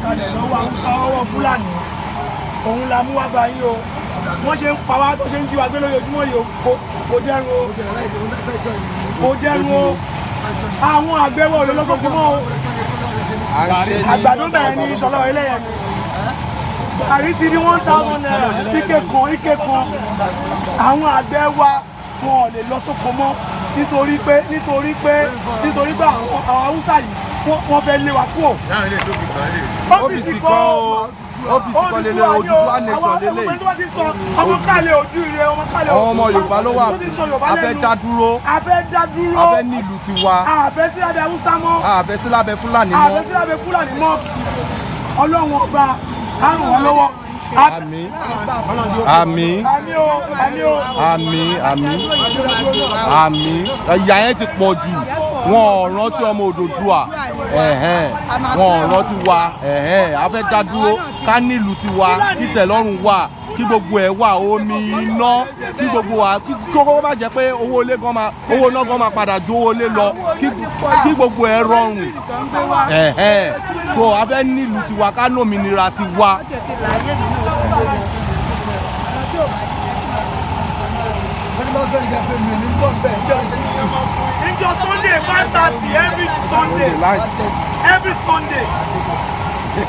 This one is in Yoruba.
Kalẹ̀ lọ́wọ́ Haúsá, ọwọ́ Fúlàní, òun la mú wá bá yín o. Wọ́n ṣe ń pa wá, tó ṣe ń jí wa gbé lójoojúmọ́ yìí o, kò dẹrùn o, kò dẹrùn o. Àwọn àgbẹ̀ wọ̀ ló lọ́sọ̀kú mọ́ o. Àgbàdo bẹ̀rẹ̀ ní ìṣọ̀lọ́ ẹlẹ́yẹ ni gàrí ti di ₦1,000 ike kan, ike kan. Àwọn àgbẹ̀ wa, wọn ò lè lọ sóko mọ́ nítorí pé àwọn Haúsá yìí, wọ́n fẹ́ lé wa kúrò. OPC kọ́ o, OPC kọ́ lélẹ̀, Odùduwà nation lélẹ̀. Ọmọ kálẹ̀ ojú ire, ọmọ kálẹ̀. Àwọn ọmọ Yorùbá ló wà. Tó ti sọ Yorùbá A fẹ́ lẹ́nu. dá dúró. A fẹ́ dá dúró. A fẹ́ nílùú tiwa. A fẹ́ sí lábẹ́ Haúsá mọ́. A fẹ́ sí lábẹ́ Fúlàní A mọ́. fẹ́ sí lábẹ́ Fúlàní mọ́. Ọlọ́run Ọba á ràn wá lọ́wọ́. Àmín, àmín. Àmín o, àmín o. Àmín, àmín, àmín. Ìyà yẹn ti pọ̀ jù. Wọn ò rántí ọmọ Odùduwà ẹ̀hẹ́n. Wọn ò rántí wa ẹ̀hẹ́n. A fẹ́ dá dúró, ká nílùú tiwa, kí tẹ̀lọ́rùn wà, kí gbogbo ẹ̀ wà, omi, iná, kí gbogbo wa, kí kókó má jẹ́ pé owó ilé gan máa, owó iná gan máa padà ju owó ilé lọ, kí gbogbo ẹ̀ rọrùn ẹ̀hẹ́n. So a fẹ́ nílùú tiwa, ká ní òmìnira tiwa. Níjọ́ Sunday, 5:30 every Sunday, every Sunday.